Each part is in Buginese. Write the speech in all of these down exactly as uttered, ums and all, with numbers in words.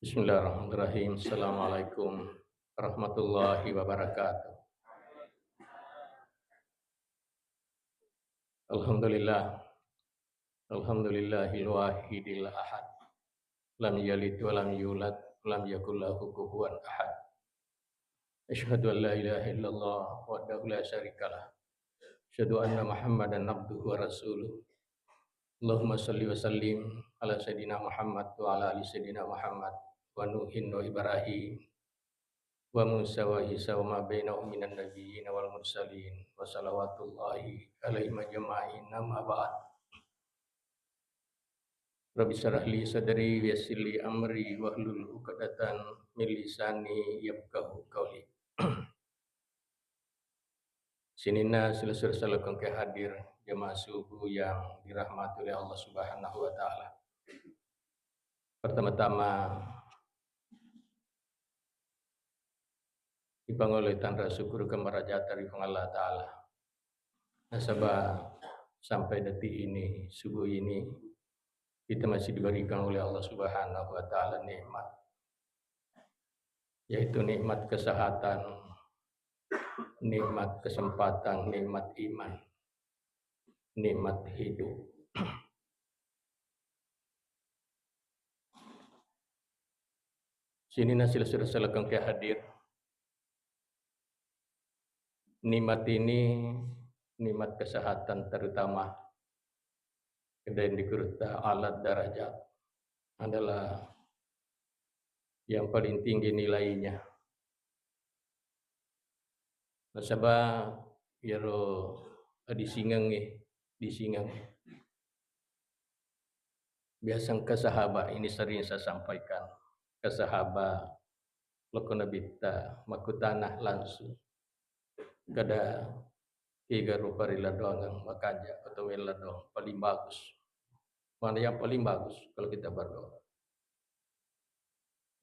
Bismillahirrahmanirrahim. Assalamualaikum warahmatullahi wabarakatuh. Alhamdulillah. Alhamdulillahil wahidil ahad. Lam yalid wa lam yulad, wa lam yakul lahu kufuwan ahad. Asyhadu an la ilaha illallah wahdahu la syarikalah. Asyhadu anna Muhammadan abduhu wa rasuluh. Allahumma salli wa sallim ala Sayyidina Muhammad wa ala ali Sayyidina Muhammad wa Nuhin wa Ibrahim wa Musa wa Isa wa ma bainahum minan nabiyyin wal mursalin wa salawatullahi alaihim ajma'in, amma ba'd. Rabbi syrah li sadri wa yassir li amri wahlul uqdatan min lisani yafqahu qauli. Sininna silessureng salakongke hadir, jamaah subuh yang dirahmati oleh Allah Subhanahu wa Ta'ala. Pertama-tama, ipangoloi tanra syukur kemarajata ri Puang Allah Ta'ala. Nasaba sampai detik ini, subuh ini, kita masih diberikan oleh Allah Subhanahu wa Ta'ala nikmat, yaitu nikmat kesehatan, nikmat kesempatan, nikmat iman, nikmat hidup. Sininna silessureng salakongke hadir. Nikmat ini, nikmat kesehatan terutama, kedai di Kota Alat Darajat adalah yang paling tinggi nilainya. Nasaba iyaro adisingengnge, disingeng. Biasa engka sahabat ini sering saya sampaikan. Ke sahabat lokko Nabitta makkutana langsung. Kada kega rupa ri ladongeng makanja atau ladong paling bagus. Mana yang paling bagus kalau kita berdoa?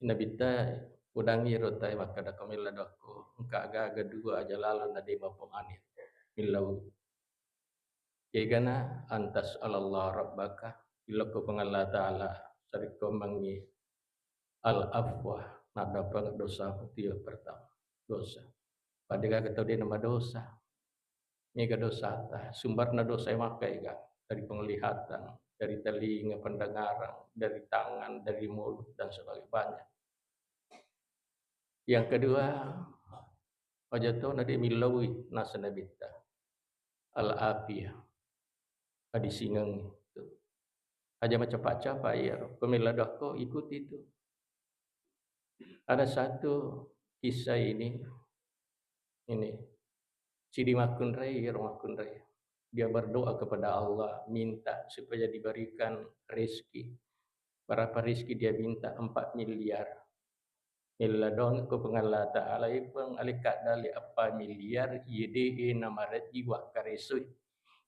Nabitta udangi ro tae makkeda, "Ko mella dokko, engka aga-aga dua aja lalo na de mapomane." Millau. Kegana antas alallah rabbaka, ilokko Puang Allah Ta'ala, sarekkoammengngi al-afwa, naddapang dosa tiga pertama. Dosa. Pada gaga tau de namadosa. Mega dosata, sumberna dosa e makkaega, dari penglihatan, dari telinga, pendengaran, dari tangan, dari mulut, dan sebagainya. Banyak. Yang kedua, aja to na de millaui nasa Nabitta. Al-afiyah. Adisingeng itu. Aja macapa-capa iya. Pemilla dokko ikuti itu. Ada satu kisah ini, ini, sidi makkunrai, iyaro makkunrai. Dia berdoa kepada Allah, minta supaya diberikan rezeki. Berapa rezeki dia minta? Empat miliar. Mella dong ko Puang Allah Ta'ala, ipeng alekka dalle empat miliar, iye de e namareji wakkaresoi.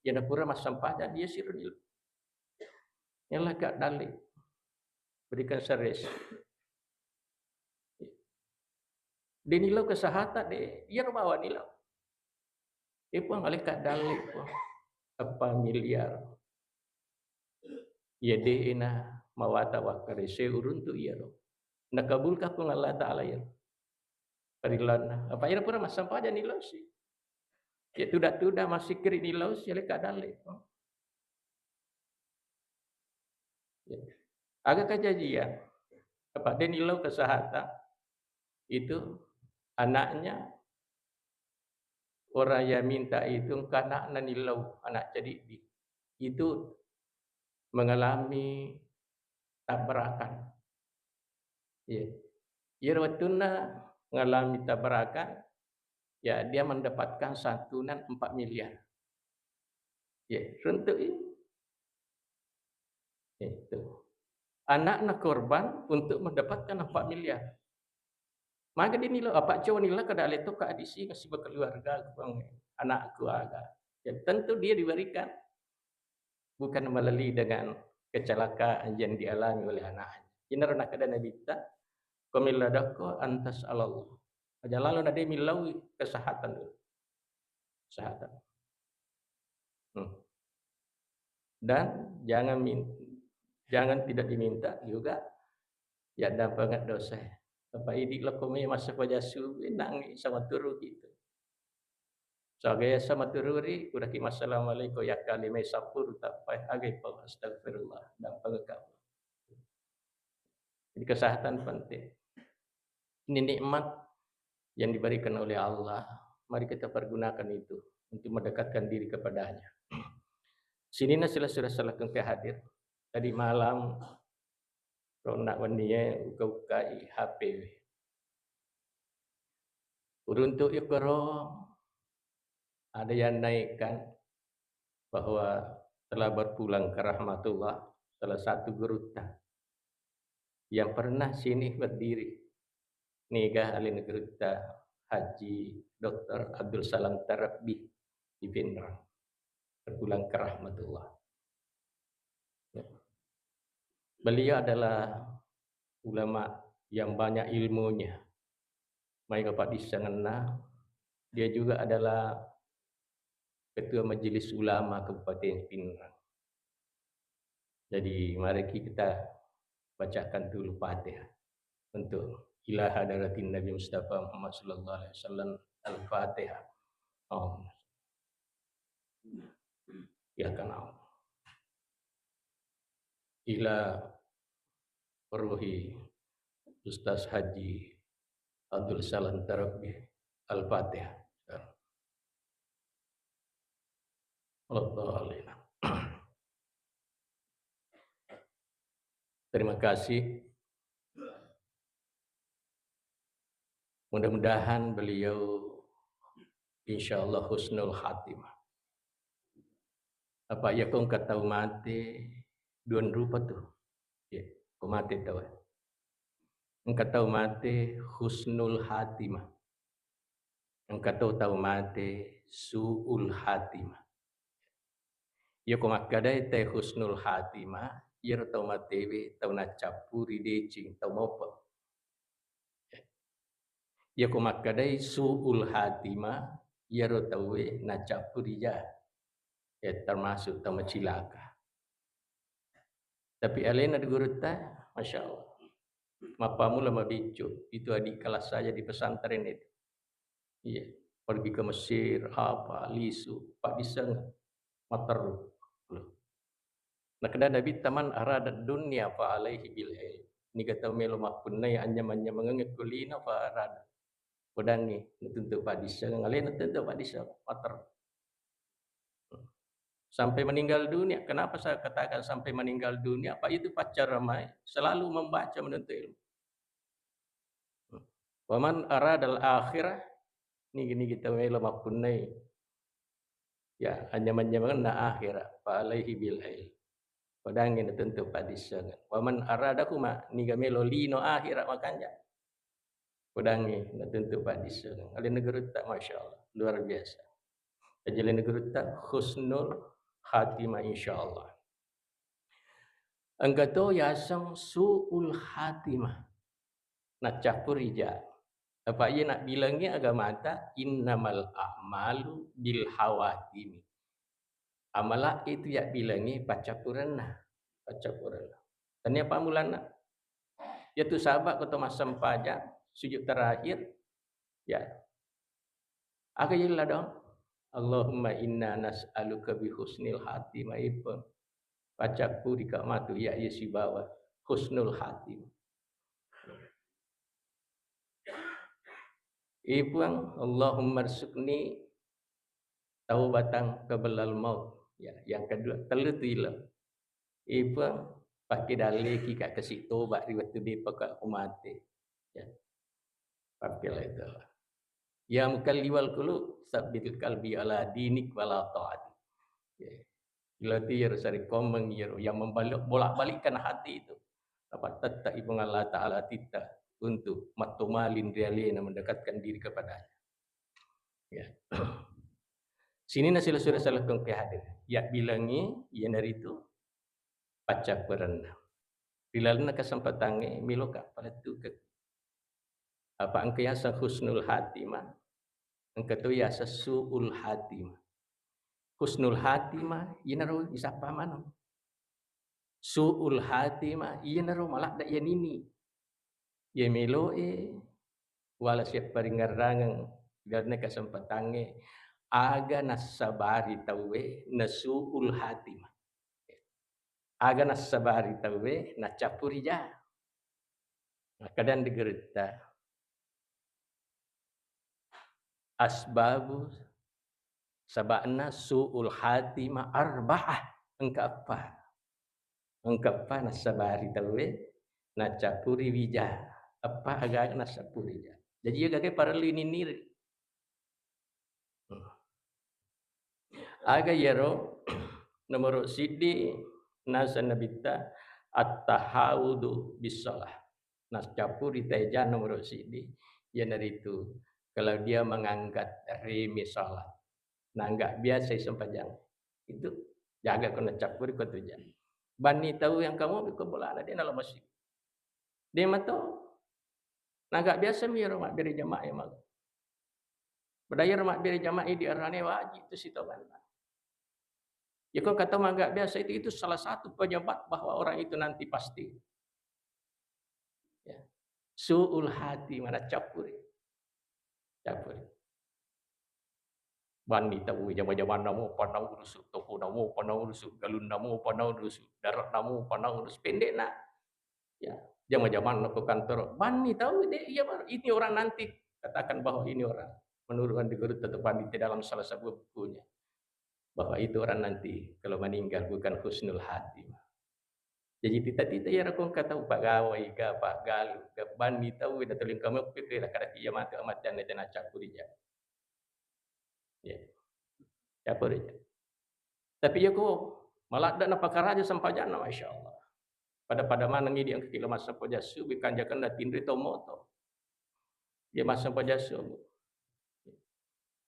Yana pura massempajang dia siro nil. Nyalaka dalle. Berikan seres. De nilau kesehatan de, iyaro bawa nilau. E Puang, alekka dalle, Puang. Eppa miliar. Iya de na mawata wakkarese uruntu iyaro. Nakabulka Puang Allah Ta'ala iyaro. Parillanna. Apa iyaro pura massempajang nilau si. Ya tuda-tuda massikkiri nilau si, alekka dalle, Puang. Ya. Aga kejadian? Apa de nilau kesehatan? Itu anaknya, orang yang minta itu engka anakna nilau, anak cedidi. Itu mengalami tabrakan. Iya. Iyaro wettunna mengalami tabrakan, ya, dia mendapatkan santunan empat miliar. Ya, runtu'i. Itu. Anakna korban untuk mendapatkan empat miliar. Maka dia nilai, apa coba nilai kada ale to ka adisi kasih keluarga, Puang, anakku aga. Ya, tentu dia diberikan. Bukan melalui dengan kecelakaan yang dialami oleh anaknya. Inaro nakada Nabitta, "Qumil ladakko antas alallah." Aja lalo na de millaui kesehatan dulu. Kesehatan. Hmm. Dan jangan min-, jangan tidak diminta juga Yaddampengeng dosa. Apa idi' lokko mai massapajang subuh, nangngi sama turu gitu. Sagaya sama tururi, kuraki massalamualaikum, yakkali mai sappuru, tappai, agai pau, astagfirullah, dampengeng ka. Jadi kesehatan penting. Ini nikmat yang diberikan oleh Allah. Mari kita pergunakan itu untuk mendekatkan diri kepadanya. Sininna sila-sila salakeng ke hadir. Tadi malam, ronna wennie uka-ukai H P. Uruntu ikoro ada yang naikkan bahwa telah berpulang ke rahmatullah salah satu gurutta yang pernah sini berdiri. Niga alena gurutta Haji Doktor Abdul Salam Tarabbi di Pinrang. Berpulang ke rahmatullah. Ya. Beliau adalah ulama yang banyak ilmunya. Maega paddissengenna, dia juga adalah Ketua Majelis Ulama Kabupaten Pinrang. Jadi, mari kita bacakan dulu Fatihah untuk ila hadratin Nabi Mustafa Muhammad sallallahu alaihi wasallam. Al-Fatihah. Oh. Ya kan. Ila ruhi Ustaz Haji Abdul Salam Tarabbi. Al-Fatihah. Waladdallin. Terima kasih. Mudah-mudahan beliau, insya Allah, husnul khatimah. Apa iya ko engka tau mate, dua rupa tu. Ya, ko mate tau. Engka tau mate husnul khatimah. Engka to tau mate su'ul khatimah. Iya ko makkedai te husnul khatimah, iyaro tau matewe tau naccappuri deceng, tau maupeng. Iya ko makkedai su'ul khatimah, iyaro tauwe naccappuri ja. Ya, termasuk tau macilaka. Tapi alena di gurutta, Masya Allah. Mappamula mabiccu, itu adik kelas saya di pesantren itu. Iya, pergi ke Mesir, apa, lisu, paddisseng, matteru. Loh. Nakkeda Nabitta, "Man arada dunya fa alaihi bil ilm." Niga tau melo mappunnai anyameng-nyamengeng ko lino fa arada. Podangngi, natuntu paddisseng, alena tentu paddisseng, matteru. Sampai meninggal dunia. Kenapa saya katakan sampai meninggal dunia? Apa itu paccaramai selalu membaca, menuntut ilmu. Wa man aradal akhirah, nigi-nigi tau melo mappunnai, ya, anyameng-nyamengenna akhirah, fa alaihi bil ilm. Podangngi natuntu paddissengen. Wa man aradahuma, niga melo lino akhirah makanja. Podangngi natuntu paddissengen. Alena gurutta, Masya Allah, luar biasa. Jadi alena gurutta husnul khatimah, insya Allah. Engka to yaseng su'ul khatimah. Naccappuri ja. Apa iya nabbilangngi agamata, innamal a'malu bil khawatimi. Amala itu yabbilangngi paccappurenna, paccappurenna. Tania pammulanna. Yatu saba' ko to massempajang, sujud terakhir, ya. Aga yella dong? Allahumma inna nas'aluka bi husnil khatimah, ipun. Paccappuri ka matu ya, iya sibawa husnul khatimah. Ipuang, Allahumma rzuqni taubatan qablal maut. Ya, yang kedua, tellu tu ilo. Ipuang, pakke dalleki ka kasi toba ri wettu depa ka mate. Ya. Pakke la itu. Ya muqallibal qulub, tsabbit qalbi ala dinik wala ta'atik. Ya. Ila tu iyaro sarekkoammeng iyaro yang membalik, bolak-balikkan hati itu. Dapat tetap Puang Allah Ta'ala titta untuk mattomaling ri alena, mendekatkan diri kepadanya. Ya. Sininna sila-sila salakeng ke hadir. Ya bilangi, iyanaritu paccappurenna. Ri lalenna kesempatangnge, meloka palettukeng. Apa engka yaseng husnul khatimah, engka to yaseng su'ul khatimah. Husnul khatimah, iyanaro isappa maneng. Su'ul khatimah, iyanaro maladde yanini. Iya melo'e wala siapparingngerrangeng garna kesempatangnge, aga nassabari tauwe nasu'ul hatimah. Aga nassabari tauwe nacappu rija. Makkeda di gurutta, asbabu, saba'na su'ul hatimah arba'ah, engka eppa. Engka eppa nassabari tauwe, nacappuri wija. Eppa agaga nacappuri wija. Jadi iya gaga parellu ininiri. Aga iyaro nomoro siddi naseng Nabitta, at-tahawudu bis-shalah. Nacappuri taeja nomoro siddi, iyanaritu kalau dia menganggap remeh salat. Naanggap biasa sempajang. Itu jaga ko nacappuri ko tuja. Banni tau yang kamu ko bolana de nalo masjid. De mato. Naanggap biasa mi ro mabbere jamaah e mago. Padahal iyaro mabbere jamaah di arane wajib tu sitonganna. Ya, ko kata menganggap biasa itu, itu salah satu penyebab bahwa orang itu nanti pasti, ya, su'ul hatimah, cappuri. Cappuri. Banni tau jama-jamanna mopa naurusu, tokonna mopa naurusu, galunna mopa naurusu, dare'na mopa naurusu, pendekna. Ya, jama-jamanna ko kantor, banni tau de, iya baru ini orang nanti katakan bahwa ini orang, menurut Andi Guru tetap Andi dalam salah sebuah bukunya, bahwa itu orang nanti kalau meninggal bukan husnul hatimah. Jadi tita-tita ya rakong kata pagawai ga pagalu ga banni tau da tuling kamu pikir kada iya mati amat jana jana cakurija. Ya. Cakurija. Tapi ya ko maladda na pakaraja sempajanna, masya Allah. Pada-pada maneng idi engka kilo massempajang subuh kanjakan da tinri to moto. Dia massempajang subuh.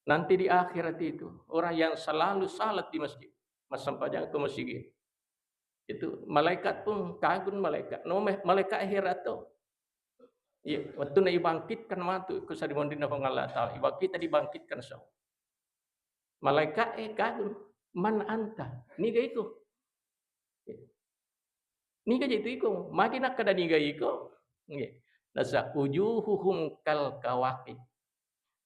Nanti di akhirat itu orang yang selalu salat di masjid, massempajang ke masjid. Itu malaikat pun kagum malaikat. No me-, malaikat akhirat to. Iya, waktu na ibangkitkan matu ke sarimonrinna Puang Allah Ta'ala. Ibangkit tadi bangkitkan so. Malaikat e kagum, "Man anta?" Niga iko? Niga je tu iko? Magi nakkeda niga iko? Nggih. Nasa ujuhuhum kal kawakib.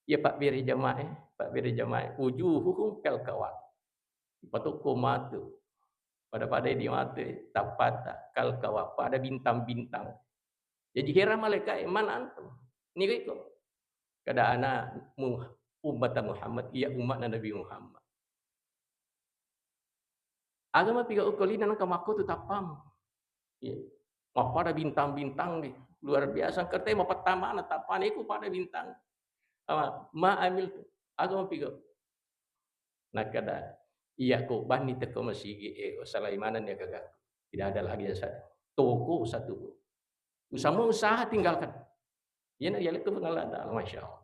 Iya pabbere jamaah, pabbere jamaah. Ujuhuhum kal kawakib. Patukku matu. Pada-pada di matu tappata kal kawakib, pada bintang-bintang. Jadi heran malaikat, "Man antum?" Niga iko? Kada ana mu-, ummata Muhammad, iya umatna Nabi Muhammad. Aga mapiga ukolina nengka makko tu tappam. Iya. Mappada bintang-bintang di. Luar biasa. Kertai mapattamana tappana iku pada bintang. Ama, ma amil tu. Aga mapiga. Nakkeda, iya ko banni teko masigi e, usalai manenni gagaku. Tidak ada lagi yang saya. Toko satu. Usaha, usaha tinggalkan. Iyana yalekko Puang Allah Ta'ala, masya Allah.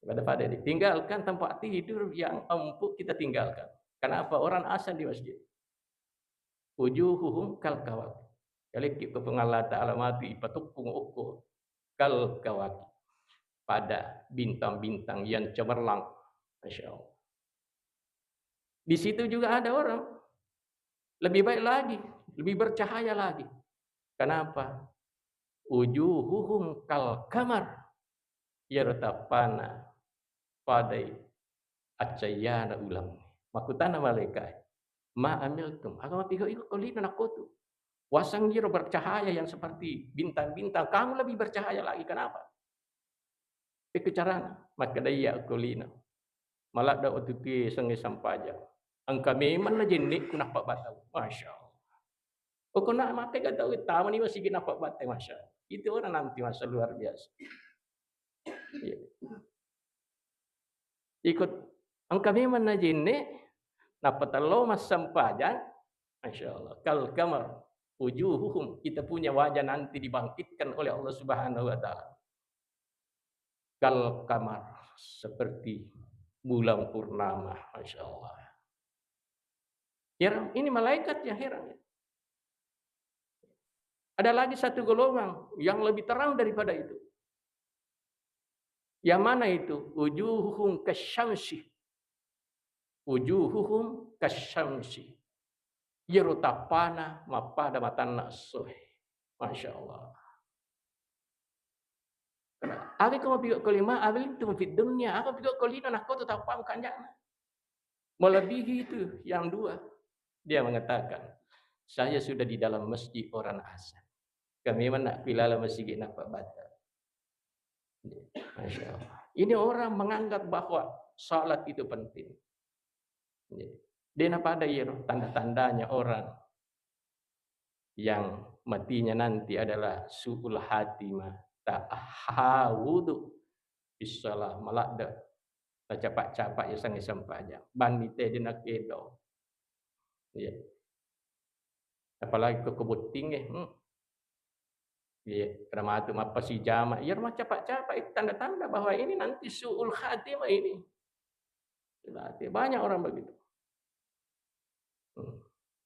Pada-pada ditinggalkan tempat tidur yang empuk kita tinggalkan. Kenapa orang asal di masjid? Ujuhuhum kal kawakib. Yalekki ko Puang Allah Ta'ala matu ipatukkung okko kal kawakib. Pada bintang-bintang yang cemerlang. Masya Allah. Di situ juga ada orang lebih baik lagi, lebih bercahaya lagi. Kenapa? Ujuhuhum kal kamar. Iyaro tappana padai accayana uleng. Makkutana malaika, "Ma amiltum?" Aga mapiga iko kolina nakkotu? Wasang iro bercahaya yang seperti bintang-bintang, kamu lebih bercahaya lagi. Kenapa? Pekko carana? Makkeda iya ko lino. Maladda otutué sengnge sampajang. Engka memang na jenne'ku nappa batau. Masya Allah. Pokokna makkega tau tamani masigi nappa batau, masya Allah. Itu orang nanti masa luar biasa. Iya. Ikut engka memang na jenne, nappa tello massempajang, masya Allah. Kal kamar, wujuhuhum, kita punya wajah nanti dibangkitkan oleh Allah Subhanahu wa Ta'ala. Kal kamar, seperti bulan purnama, masya Allah. Heran, ini malaikat yang heran. Ada lagi satu golongan yang lebih terang daripada itu. Yang mana itu? Wujuhuhum kasyamsi. Wujuhuhum kasyamsi. Iyaro tappana mappada matanna essoe. Masya Allah. Aga ko mapigau ko lima, abilintu fid dunya, aga pigau ko lino nakko tu tapang kanjana. Melebihi itu yang dua. Dia mengatakan, "Saya sudah di dalam masjid orang asar." Kami mana pilala masjid napa bata. Masya Allah. Ini orang menganggap bahwa salat itu penting. Dena pada iyaro tanda-tandanya orang yang matinya nanti adalah su'ul hatimah, tak hawudu bisalah, maladde, nacapa-capa ya sangi sempajang. Bani te dena kedo. Iya. Apalagi ke kebotting eh. Hmm. Iya, ramatu mappasijama. Iya, rumah capa-capa itu tanda-tanda bahwa ini nanti su'ul khatimah ini. Berarti banyak orang begitu. Hmm.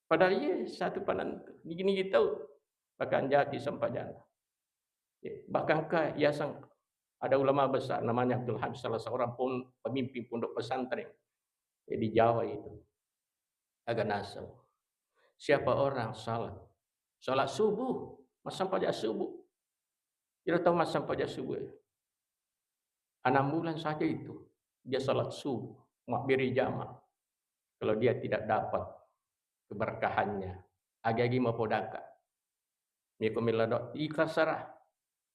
Padahal iya satu panentu. Nigi-nigi tahu bahkan jaki sempajana. Ya, bahkan ke yasang ada ulama besar namanya Abdul Hamid, salah seorang pun pemimpin pondok pesantren ya, di Jawa itu. Agak naseng. Siapa orang salat? Salat subuh, massempajang subuh. Ira tahu massempajang subuh ya? Enam bulan saja itu dia salat subuh, mabbere jama. Kalau dia tidak dapat keberkahannya, agi-agi mapodaka. Miko milado ikasara.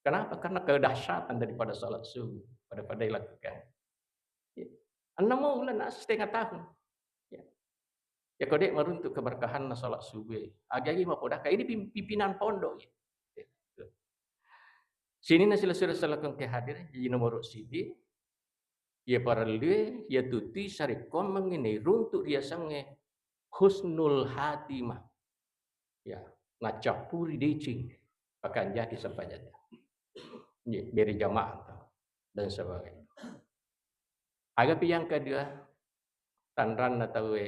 Kenapa? Karena kedahsyatan daripada salat subuh pada-pada dilakukan. Ya. Enam bulan, setengah tahun. Ya. Ya, kode meruntuk keberkahan salat subuh. Agi-agi mapodaka ini pim-, pimpinan pondok ya. Ya. Sini nasi sura salakeng ke hadir, jadi nomor sidi, ya parellu, ya tuti sarekkoammengnge nairuntuk riasengnge husnul hatimah. Ya, nacappuri deceng, pakanjaki sempajata. Iya, beri jamaah dan sebagainya. Agapi yang kedua, tanranna tauwe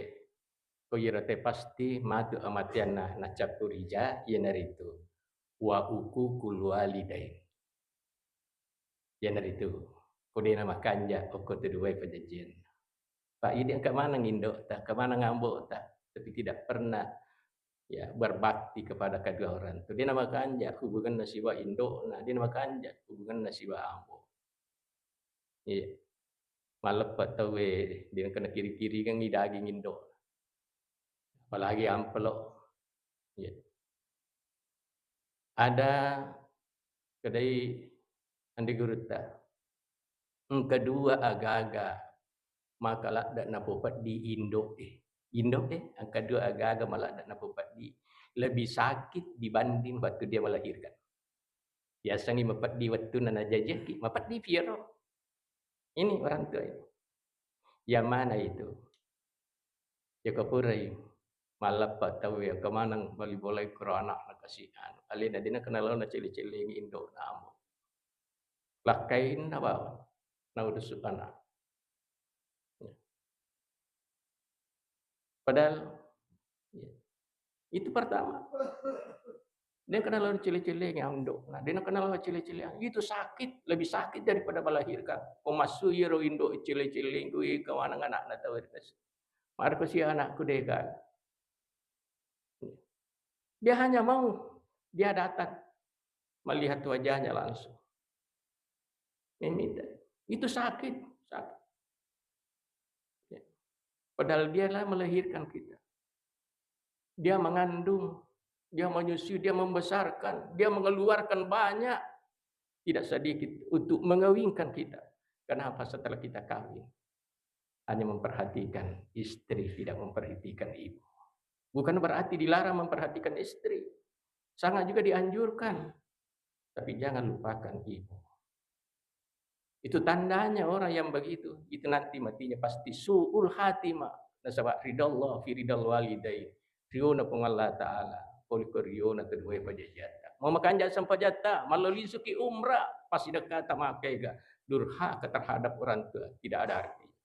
ko iyaro te pasti matu amateanna nacappuri ja, iyanaritu wa uququl walidain. Iyanaritu ko de namakanja okko tu duae pajajianna. Pak, idi engka maneng indo'ta, engka maneng ambo'ta, tapi tidak pernah ya berbakti kepada kedua orang tu. De namakanja hubunganna siba indo'na, de namakanja hubunganna siba ambo. Iya. Malleppe tauwe de engka nakiri-kirigengngi daging indo'na. Apalagi ampelo. Iya. Ada kedai andi gurutta. Engka dua agaga maka ladde napopeddi indo'e. Indo'e engka dua agaga maladde napopeddi lebih sakit dibanding waktu dia melahirkan. Biasangi mapeddi wettunna najajaki, mapeddi piero. Ini orang tua ini. Yang mana itu? Jaka purai malleppa tauwe, engka maneng bali bolai koro anakna kasi anu. Alena dena kenal lawan cele-celengi indo'na ambo. Lakkainna bawang. Naudusu anak. Padahal ya, itu pertama. Dia kenal lawan cele-cele yang indo. Nah, dia kenal lawan cele-cele yang itu sakit, lebih sakit daripada melahirkan. Ko massu iyaro indo cele-cele itu kawana anakna tau. Marco si anakku dega. Dia hanya mau, dia datang melihat wajahnya langsung. Meminta. Itu sakit, sakit. Ya. Padahal dialah melahirkan kita. Dia mengandung, dia menyusui, dia membesarkan, dia mengeluarkan banyak, tidak sedikit untuk mengawinkan kita. Kenapa setelah kita kawin? Hanya memperhatikan istri, tidak memperhatikan ibu. Bukan berarti dilarang memperhatikan istri. Sangat juga dianjurkan. Tapi jangan lupakan ibu. Itu tandanya orang yang begitu, itu nanti matinya pasti su'ul khatimah. Nasaba ridallah fi ridal walidain. Riona Puang Allah Ta'ala, poli ko riona kedua pajajatta. Mau makanja sempajatta, mallo lisuki umrah, pasti dekat makega durhaka terhadap orang tua, tidak ada artinya.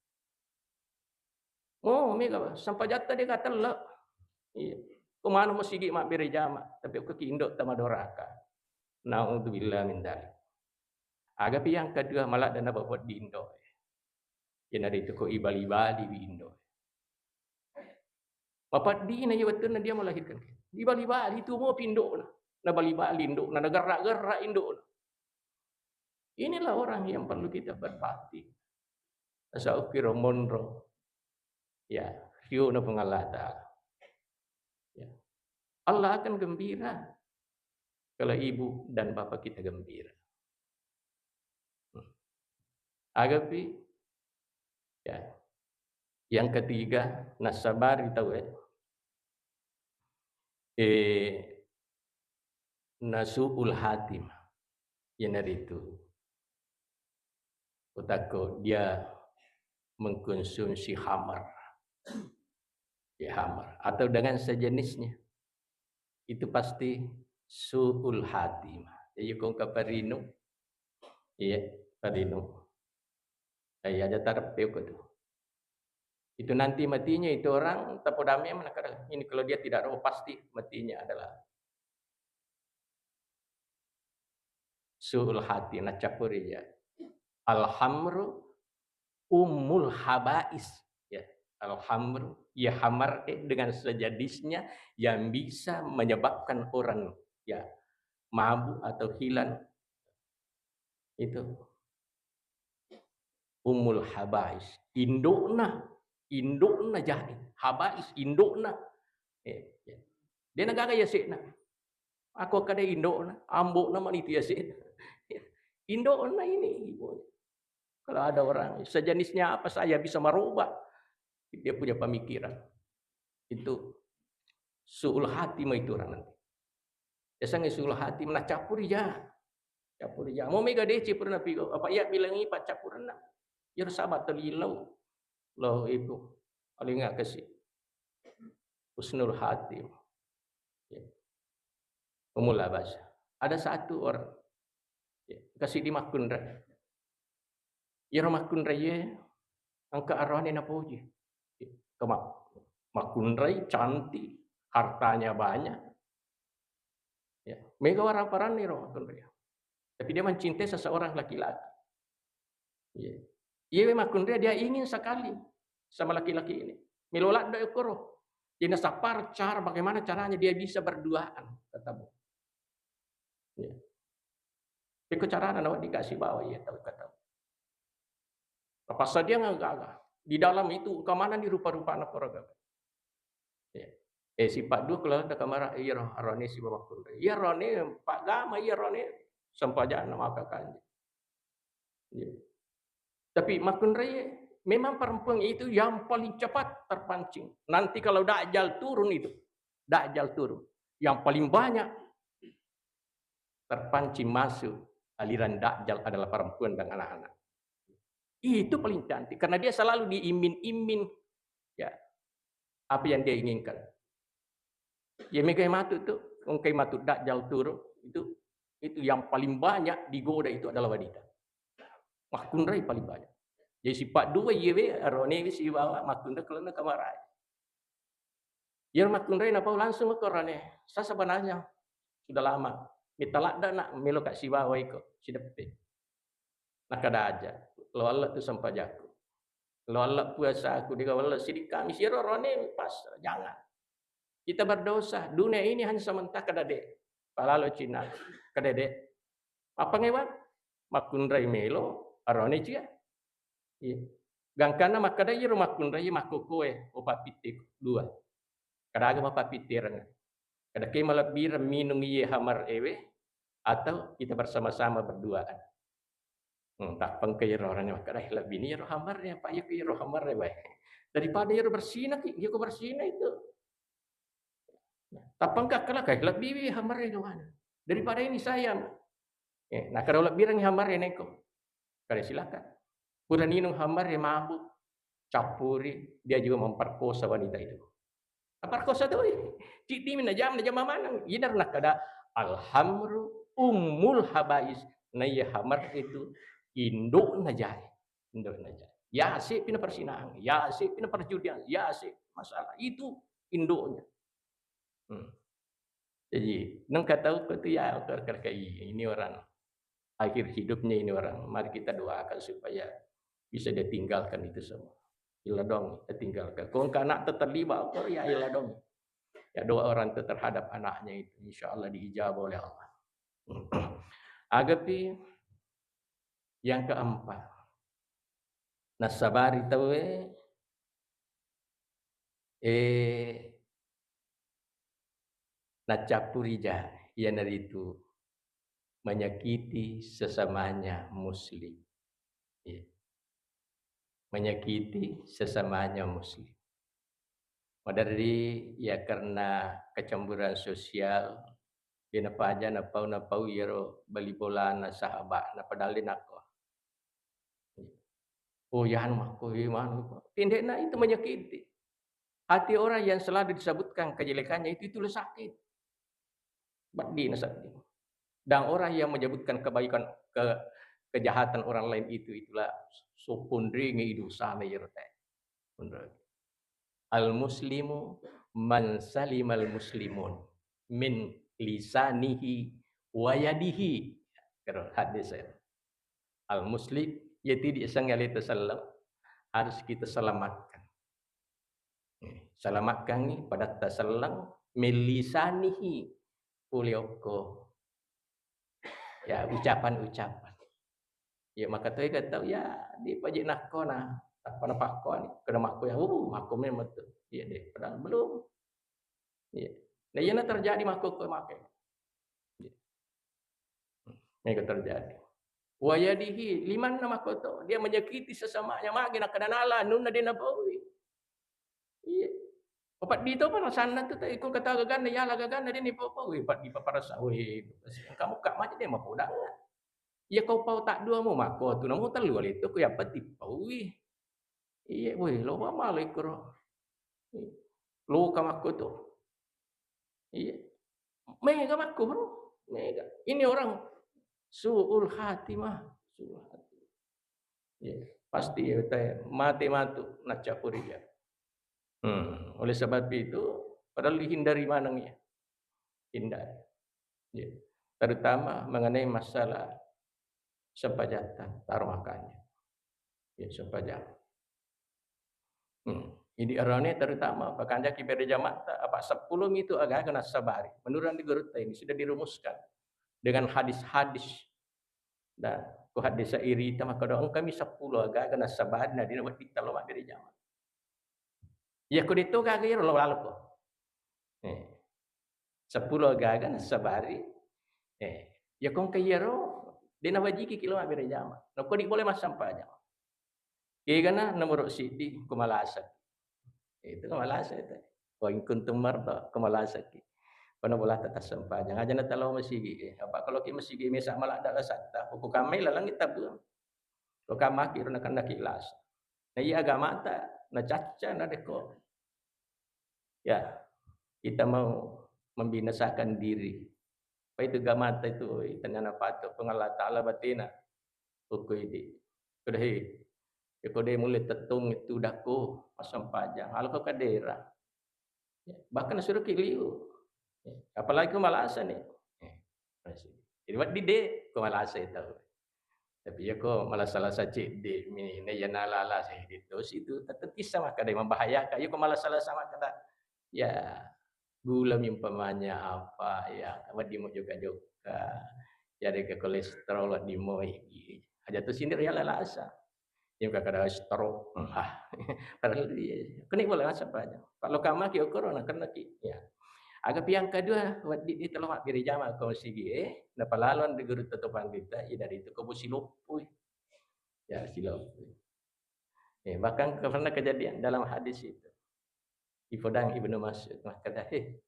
Oh, mega, Pak. Sempajatta de gatelle. Iya. Ko maneng masigi mabbere jama, tapi ko ki indo tama doraka. Naudzubillah min dzalik. Agapi yang kedua malah dana bapak di indo. Iyanaritu ko ibali-bali di indo. Mapaddina iya wettunna dia melahirkan. Ibali-bali itu mau pindona. Na bali-bali indona, na gerra-gerra indona. Inilah orang yang perlu kita berbakti. Tasawuf kiro monro. Ya, riona Puang Allah Ta'ala. Ya. Allah akan gembira kalau ibu dan bapak kita gembira. Hmm. Agapi, ya. Yang ketiga, nasabari tau, eh. Eh, nasu'ul hatimah. Iyanaritu, utakko dia mengkonsumsi khamar. Ya, khamar. Atau dengan sejenisnya. Itu pasti su'ul hatimah. Jadi, kong ke parinu. Iya, parinu. Eh, aja tarap teo ko tu. Itu nanti matinya itu orang tapodame mana kadang. Ini kalau dia tidak tahu, pasti matinya adalah su'ul hati, nacappuri ya. Al-khamru ummul habais. Ya, al-khamru, ya, khamar, eh, dengan sejenisnya yang bisa menyebabkan orang, ya, mabuk atau hilang. Itu ummul habais, indokna, indokna jae. Habais, indokna. Eh, ya. Dia nagaga ya sekna. Aku kada indokna, ambokna mani itu ya sekna. Indokna ini, ibu. Kalau ada orang sejenisnya apa saya bisa merubah dia punya pemikiran. Itu su'ul hatimah itu orang nanti. Biasanya su'ul hatimah, nah, cappuri ja. Cappuri ja. Mau mega dece pernah pigo. Apa iya bilang ini pak cappurna. Ya sabar terlilau. Lo itu. Paling nggak kasih. Husnul hatimah. Ya. Pemula bahasa. Ada satu orang. Ya, kasih di makkunra. Iyaro makkunraié engka aroane napoji. Kema-, makkunrai, cantik, hartanya banyak. Ya, mega waraparanni ro makkunrai. Tapi dia mencintai seseorang laki-laki. Ya. Iyewe makkunrai dia ingin sekali sama laki-laki ini. Melo ladde koro. Jadi nasapar cara bagaimana caranya dia bisa berduaan, kata Bu. Ya. Iko carana nawedding kasi bawa iya tau ka tau. Apa sadia gaga. Di dalam itu kemanani rupa-rupana koro gaga. Ya. Eh, sifat dua kalau ada kamar iya roh, arone sibawa makkunrai. Iya rone pak gama iya rone sempajana maka kanji. Ya. Tapi makkunrai memang perempuan itu yang paling cepat terpancing. Nanti kalau Dajjal turun itu, Dajjal turun, yang paling banyak terpancing masuk aliran Dajjal adalah perempuan dan anak-anak. Itu paling cantik karena dia selalu diimin-imin, ya, apa yang dia inginkan. Ya mega matu tu, engkai matu Dajjal turun itu, itu yang paling banyak digoda itu adalah wanita. Makkunrai paling banyak. Jadi sifat dua iyewe, aronewe sibawa makkunrai kelana kamarai. Iyaro makkunrai napau langsung ko rane. Saya sebenarnya sudah lama. Mita ladda nak melo ka sibawa iko sideppe. Nakada aja, lo Allah tu sempajaku. Lo Allah puasaku, dega Allah sidik kami siro rone pas jangan. Kita berdosa. Dunia ini hanya sementara kada de. Palalo Cina. Kada de. Apa ngewa? Makkunrai melo, arone cia. Iya. Gangkanna makkeda iyaro makkunrai makkokkoe, oh, pappitte dua. Kada aga mapappittereng. Kada ke malebbireng minung iye hamar ewe atau kita bersama-sama berduaan. Hmm, tappengka iyaro orangnya makkeda, "Eh, lebbi ni iyaro hamar ya, Pak, iyako iyaro hamar ya, bae." Daripada iyaro bersina ki, iyako bersina itu. Tappengka kala kai lebbi wi hamar ya, kawan. Daripada ini saya. Eh, nah, kada lebbirengngi hamar ya, neko. Kada silakan. Pura ninung hamar ya, mabuk. Cappuri, dia juga memperkosa wanita itu. Perkosa tu, eh. Cik dimin najam, najam maneng. Ina nakada al-khamru ummul habais. Nah, iya hamar itu induk najai. Induk najai. Ya, si pina persinang, ya, si pina perjudian, ya, si masalah. Itu induknya. Hmm. Jadi, nengka tau ko tu ya, ini orang akhir hidupnya ini orang. Mari kita doakan supaya bisa dia tinggalkan itu semua. Ila dong, kita tinggalkan. Kong anak terlibat, oh ya, ila dong. Ya, doa orang itu terhadap anaknya itu, insya Allah diijabah oleh Allah. Agapi, Yang keempat, nassabari tauwe, eh, naccappurija, iyanaritu menyakiti sesamanya muslim. Iya. Menyakiti sesamanya muslim. Maderri ya karena kecemburuan sosial, de napaja napau-napau iyaro bali bolana sahaba'na, padahal de nakko. Oh, ya anu makko, eh, manu. Tindakan itu menyakiti. Hati orang yang selalu disebutkan kejelekannya itu, itulah sakit. Baddina seddi. Dan orang yang menyebutkan kebaikan, ke-, kejahatan orang lain itu, itulah supunringi idusana iyaro te. Al muslimu man salimal muslimun min lisanihi wa yadihi. Kero hadis saya. Al muslim, jadi di sang alita selleng, harus kita selamatkan. Selamatkan ni pada taselleng, min lisanihi, pole okko. Ya, ucapan-ucapan. Ya, maka tu ya tau ya, di paje nakko na, apa na pakko ni, kena makko ya, uh, makko memang tu. Iya deh, padahal belum. Iya. Nah, iyana terjadi makko ko make. Iya. Mega terjadi. Wa yadihi, limanna makko to, dia menyakiti sesamanya, mage nakkeda nala, nunna de napaui. Iya. Apa dito pa rasanna tu, iko kata gaganna, yala gaganna, de nipapaui, apa dipaparasa, weh, kamu kak maja de mapodang. Iya, kau pau tak dua mu makko tu, namu telu wali tu, ku yang penting paui. Iya, woi, lo mama lo ikro. Lo kamakko tu. Iya. Mega makko, bro. Mega. Ini orang su'ul khatimah. Su'ul khatimah. Iya. Pasti ya, teh, mati matu, nacappuri ya. Hmm. Oleh sebab itu, padahal dihindari maneng ya. Hindari. Ya. Terutama mengenai masalah sempajang, taruh makanya. Ya, sempajang. Hmm. Ini arane terutama, pakanjaki bere jamaah, apa sepuluh itu agaga nassabari. Menurut di gurutta ini sudah dirumuskan dengan hadis-hadis. Dan ku hadis irita maka doang kami sepuluh agaga nassabari, na dina wedding talo mabbere jamaah. Iya, ko detto gaga iyaro lo lalo ko. Eh. Sepuluh agaga nassabari. Eh, ya kong ke iyaro, de nawajiki kilo mabbere jamaah. Nako di boleh massempajang. Kegana nomor siddi, ko malasa. Itu ko malasa itu. Wa in kuntum marda, ko malasa ki. Kono bola tata sempajang. Aja na talo masigi. Eh, apa kalau ki masigi mesa maladda lasatta. Ko kamai lalang kita buang. Ko kamaki ro nakan naki lasa. Na iya agamata, na cacca, na deko. Ya, kita mau membinasakan diri. Apa itu gamata itu, oi, tanyana pato pengala taala batena. Uku idi. Kudahi. Ya, kode mulai tetung itu daku, masam pajang. Halo kau kadera. Ya, bahkan suruh ki liu. Ya, apalagi ko malasa nih. Ya, masih. Jadi, wedding de ko malasa itu. Tapi ya ko malasa-lasa cedde mi, na iya nalala seddi tosi itu, tetep tissa makkeda membahayakan. Ya ko malasa-lasa makkeda, ya, gula mi umpamanya apa, ya, wedding mo jokka-jokka. Ya, de ke kolesterol wedding mo, aja tu sindir ya lalasa. Iya, kada stroke. Ah, padahal iya. Kena boleh massempajang. Pak lo kamaki okoro na kena ki. Ya. Aga piang kedua, wedding di telo mabbere jamaah ko sigi, eh, napalalo di guru teto pandita, iya dari itu ko bosi loppo. Ya, siloppo. Eh, bahkan pernah kejadian dalam hadis itu. Ipodang Ibnu Mas'ud makkeda, "He,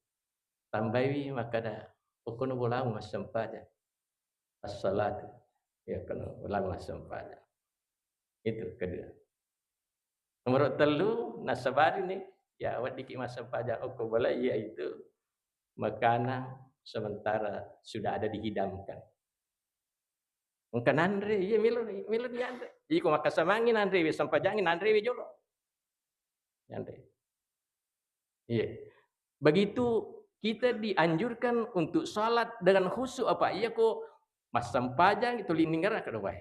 tambaiwi makkeda, okkono bolamu massempajang." As-salatu. Ya, kono bolamu massempajang. Itu kedua. Nomor tellu, nassabari nih, ya, weddiki massempajang okko bola, yaitu makanan sementara sudah ada dihidangkan. Engka nanre, iya, melo, melo dianre. Iko makkasamangi nanre, we sempajangi nanre, we jolo. Yanre. Iya. Begitu kita dianjurkan untuk salat dengan khusyuk apa iya ko massempajang itu liningara kada wae.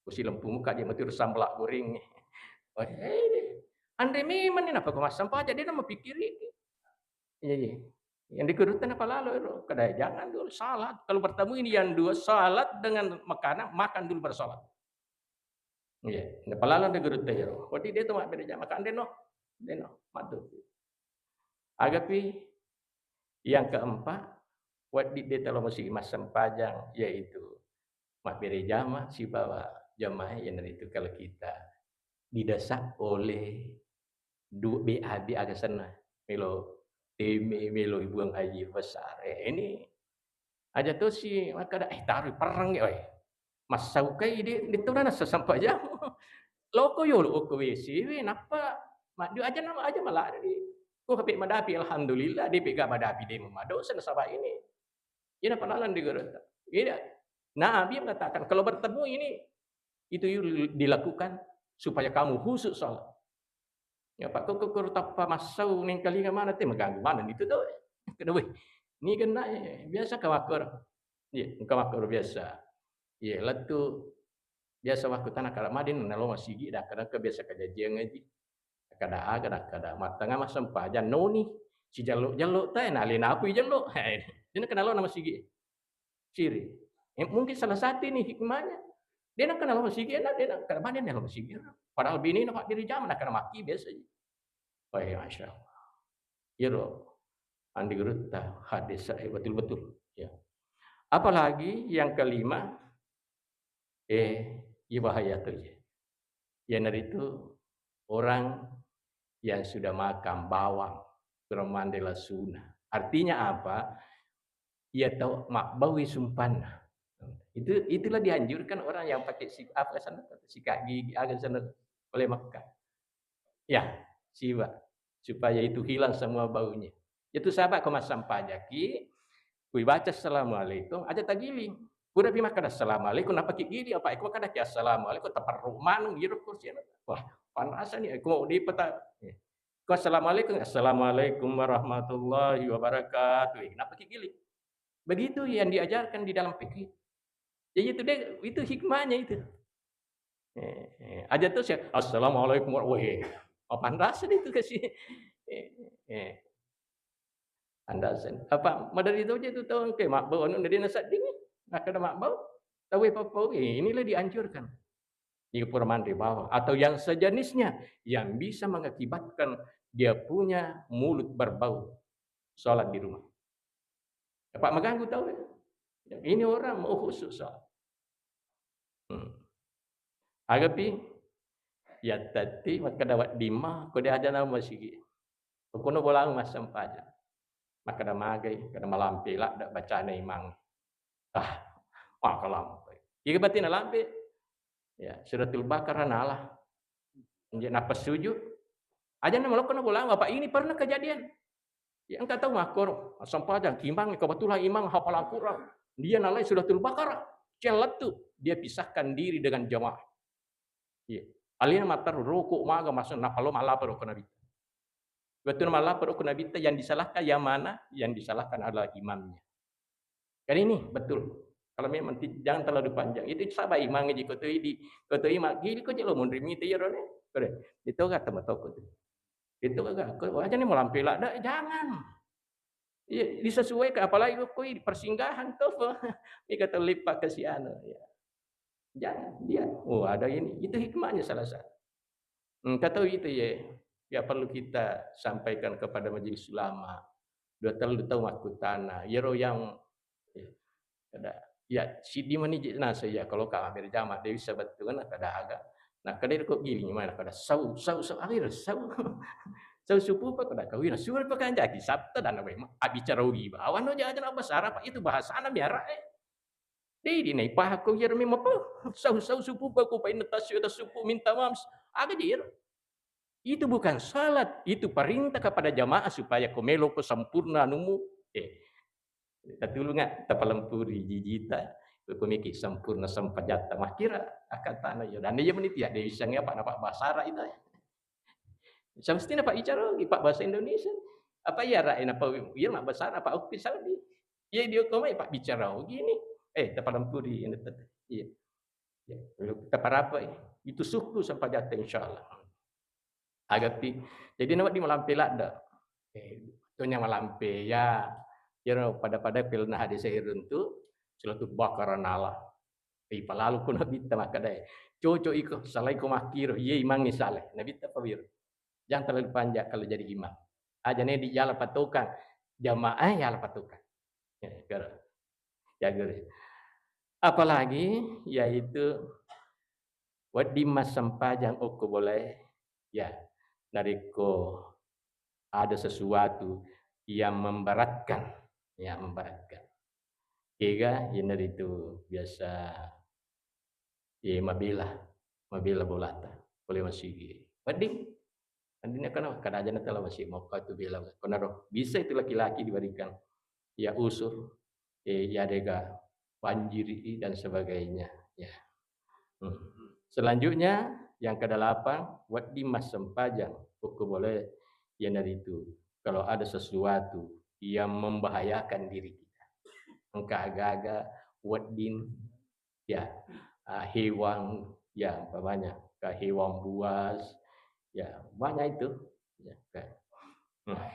Ko silempu muka dia mati sambala goreng. Wah, eh, anre memang ni napa ko massempajang dia nama pikiri. Iya, iya. Yang dikurutan apa lalo ero? Kada, jangan dulu salat. Kalau bertemu ini yang dua, salat dengan makanan, makan dulu baru salat. Iya, napalalo de gurutta iyaro. Wedding de to mabbere jama, kan de no. De no, maddu. Agapi yang keempat, wedding de talo masigi massempajang, yaitu mabbere jama sibawa jamaah, iyanaritu kalau kita didesak oleh du-, B A B aga senna, melo teme, melo ibuang haji besar. Eh, ini aja tosi makkada, "Eh, taroi perreng, oi." Massaukai de, de tona nassempajang. Loko yolo ko W C we, nappa maddu aja nama aja malari. Ko hape madapi, alhamdulillah, de pega madapi de memadosa nasaba ini. Ina panalan di gurutta. Iya. Nabi mengatakan, kalau bertemu ini, itu dilakukan supaya kamu khusyuk salat. Ya, Pak, kok, kok, kok tappa massau nengkalinga mana te, mengganggu mana itu tuh. Kedua, ini kena, eh, biasa ka makkoro. Iya, engka makkoro biasa. Iya, lettu biasa wakkutana kala madin nalo masigi, dah kadang ke biasa kajajiang aja. Kada aga, kada mattengnga massempajang noni. Sijello-jello tae, nalena aku jello. Dena kenalo nama sigi. Siri. Eh, mungkin salah satu ini hikmahnya. Dena kenalo masigi, enak, dena kenapa dia nalo masigi. Padahal bini na Pak diri jam, na kena maki biasa aja. Oh, iya, Masya Allah. Iyaro, andi gurutta hadis, eh, betul-betul. Ya. Apalagi yang kelima, eh, iya bahaya tuh, ya. Iyanaritu orang yang sudah makan bawang, kurang mande lasuna. Artinya apa? Iya tau mabbaui sumpanna. Itu, itulah dianjurkan orang yang pakai si-, apa sana, sikat gigi, aga sana, oleh Mekah. Ya, siba. Supaya itu hilang semua baunya. Itu sahabat ko massempajaki, kui baca assalamualaikum, aja tagiling. Pura pi makkada assalamualaikum, nappa ki giling, apa iko makkada ki assalamualaikum, taperru maneng, giro kursi. Wah, panrasa ni, ko di peta. Ko assalamualaikum, assalamualaikum warahmatullahi wabarakatuh. Eh, nappa ki giling. Begitu yang diajarkan di dalam fikih. Jadi itu deh, itu hikmahnya itu. Eh, eh, aja tuh sih, "Assalamualaikum warahmatullahi wabarakatuh." Weh, apa rasa itu kasih? Eh, eh. Anda sen-, apa, madari itu aja tuh tahu, kayak mabbau, anu, dari nasa dingin, nah, kena mabbau, tahu apa, apa, eh, inilah dianjurkan. Jika pura mandi bawang, atau yang sejenisnya, yang bisa mengakibatkan dia punya mulut berbau. Sholat di rumah. Apa mengganggu tahu ya? Ini orang mau khusus, ah. Hmm. Agapi, ya tadi makkada wedding ma, ko dia aja nama masigi. Kono bolang massempajang. Makkada magai, kada malampe ladde bacana imang. Ah, maka lampe. Iya berarti nalampe. Ya, Suratul Baqarah nala. Nje nappa sujud. Aja na malokko na bolang, apa ini pernah kejadian. Ya, engka tau makkoro, massempajang, ki imang, kebetulan imang hafal Al-Quran. Dia nalai Suratul Baqarah. Cellettu, dia pisahkan diri dengan jamaah. Iya. Alena matteru, roko maga masuk, nappa lo mallapor ko Nabi. Betul mallapor ko Nabi, yang disalahkan yang mana? Yang disalahkan adalah imamnya. Kan ini betul. Kalau memang ti-, jangan terlalu panjang. Itu sahabat imang ji, ko toi di, ko toi imang, gili ko jelo monri mite ya rone. Kore, itu kata matoko tu. Itu kagak, ko aja nih mau lampe ladde, jangan. Iya, disesuaikan, apalagi ko koi persinggahan tuh. Ini kata lipat ke si anu, ya. Jangan, dia, oh, ada ini. Itu hikmahnya salah satu. Hmm, kata itu ya, ya perlu kita sampaikan kepada majelis ulama. Dua telu tau makkutana. Yero yang, ya, kada, ya, siddi mani je nasa ya, kalau ka berjamaah, dia bisa betul kan, kada aga. Nah, kada ko giling mana, kada sau, sau, sau, akhir sau. Sau supu apa kada kawina, suara pekan jaki, sabta dan apa, abicara ugi bawa no jajan apa sarap, itu bahasana biara, eh. Dei, di naipaha ko iyaro memang po. Sau, sau supu pa ko pa inna tasyu ta supu minta maaf. Aga je iyaro. Itu bukan salat, itu perintah kepada jamaah supaya ko melo ko sempurna anumu. Eh, tatulunga, tapalempuri jijita, ko meki sempurna sempajatta. Makkira akatana yo. Dan iya meni tiada bisa ngapa napa bahasa Arab itu. Semestina pabbicara ogi, Pak, bahasa Indonesia. Apa iya, Ra, napa iya mabbasara, Pak, oke, Saudi. Iya, dia kau mai pabbicara ogi ni. Eh, tapalempuri, iya. Ya, taparapa, itu suku sampajatta, insyaallah. Agapi. Jadi, nawa di malampe ladde. Eh, tonya malampe, ya. Ya, pada-pada filna hadis iruntu, Suratul Baqarah nala. Ipalalu ko nabitta makkedae, cocok iko, salai ko makkiro, iye imangnge saleh. Nabitta pawiro. Jangan terlalu panjang kalau jadi imam. Aja ne di jala patokang, jamaah jala patokang. Ya, karo. Jago deh. Apalagi yaitu wedding massempajang okko bolae, ya, narekko ada sesuatu yang memberatkan, ya, memberatkan. Kega, iyanaritu biasa, eh, mabela, mabela bolata, pole masigi. Wedding, wedding kono, kada aja natala masigi, mokka tu bela. Konaro, bisa itu laki-laki diberikan, ya, usur, eh, ya, dega, panjiri dan sebagainya, ya. Hmm. Selanjutnya, yang kedelapan, wedding massempajang okko bolae, iyanaritu kalau ada sesuatu yang membahayakan diri kita. Engka aga-aga wedding, ya, ah, hewan, ya, umpamanya ke hewan buas, ya, banyak itu. Ya, kan. Hmm.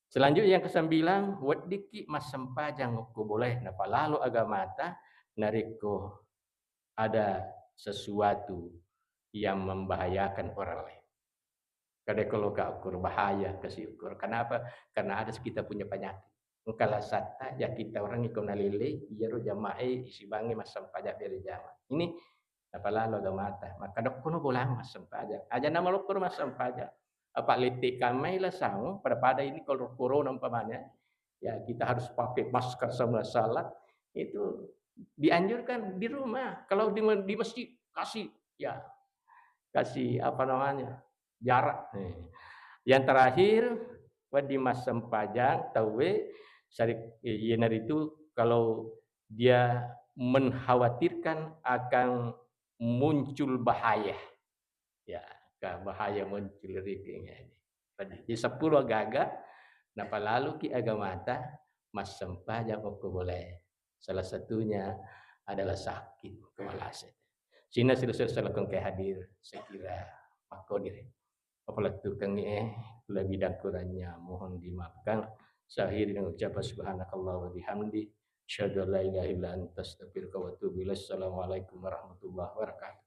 Selanjutnya yang kesembilan, weddikki massempajang okko bolae, napalalo agamata narekko ada sesuatu yang membahayakan orang lain. Kada kalau ka ukur bahaya, kasi ukur. Kenapa? Karena ada kita punya penyakit. Engka lasatta, ya, kita orang iko nalele, iyaro jamae isibangnge massempajang berjamaah. Ini napalalo agamata. Maka dokkono bolang massempajang. Aja nama lokkoro massempajang. Apa lette kamai la sangu, pada-pada ini kalau corona umpamanya, ya, kita harus pakai masker sama salat, itu dianjurkan di rumah. Kalau di, di masjid, kasih, ya, kasih, apa namanya, jarak. Nih. Yang terakhir, wedding massempajang tauwe, sari-, iyanaritu kalau dia mengkhawatirkan akan muncul bahaya. Ya, ka bahaya muncul ri kengngani. Jadi seppulo agaga napalaluki agamata massempajang okko bolae. Salah satunya adalah sakit, kewalasan. Sina silessureng salakong ke hadir, sekira makkonire. Papalettukengngi, eh, lebih dan kurangnya mohon dimaafkan. Saya akhiri dengan ucapan subhanakallah wa bihamdi. Asyhadu an la ilaha illa anta astaghfiruka wa atubu ilaik. Assalamualaikum warahmatullahi wabarakatuh.